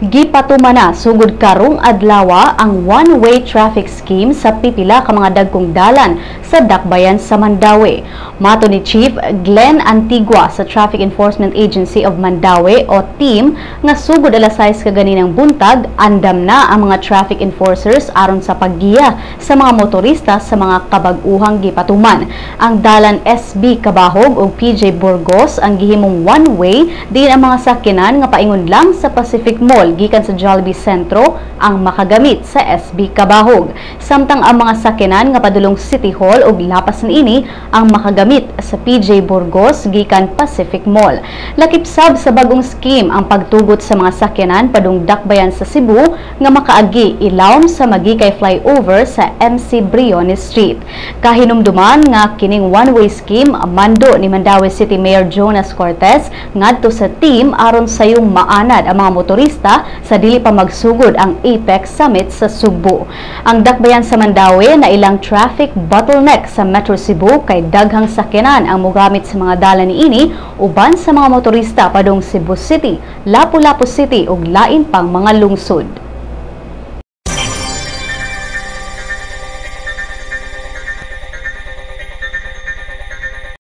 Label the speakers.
Speaker 1: Gipatuman na sugod karong adlawa ang one-way traffic scheme sa pipila ka mga dagkong dalan sa dakbayan sa Mandaue. Matod ni Chief Glenn Antigua sa Traffic Enforcement Agency of Mandaue o TEAM nga sugod alas 6 kaganinang buntag, andam na ang mga traffic enforcers aron sa paggiya sa mga motorista sa mga kabag-uhang gipatuman. Ang dalan SB Cabahug ug PJ Burgos ang gihimong one-way, diin ang mga sakyanan nga paingon lang sa Pacific Mall gikan sa Jollibee Sentro ang makagamit sa SB Cabahug. Samtang ang mga sakyanan nga padulong City Hall ug lapas niini ang makagamit sa PJ Burgos gikan Pacific Mall. Lakip sab sa bagong scheme ang pagtugot sa mga sakyanan padung dakbayan sa Cebu nga makaagi ilawom sa Maguikay Flyover sa MC Briones Street. Kahinumduman nga kining one-way scheme mando ni Mandaue City Mayor Jonas Cortes ngadto sa TEAM aron sayong maanad ang mga motorista sa dili pa magsugod ang APEC Summit sa Sugbo. Ang dakbayan sa Mandaue na ilang traffic bottleneck sa Metro Cebu kay daghang sakyanan ang mogamit sa mga dalan niini uban sa mga motorista padung Cebu City, Lapu-Lapu City ug lain pang mga lungsod.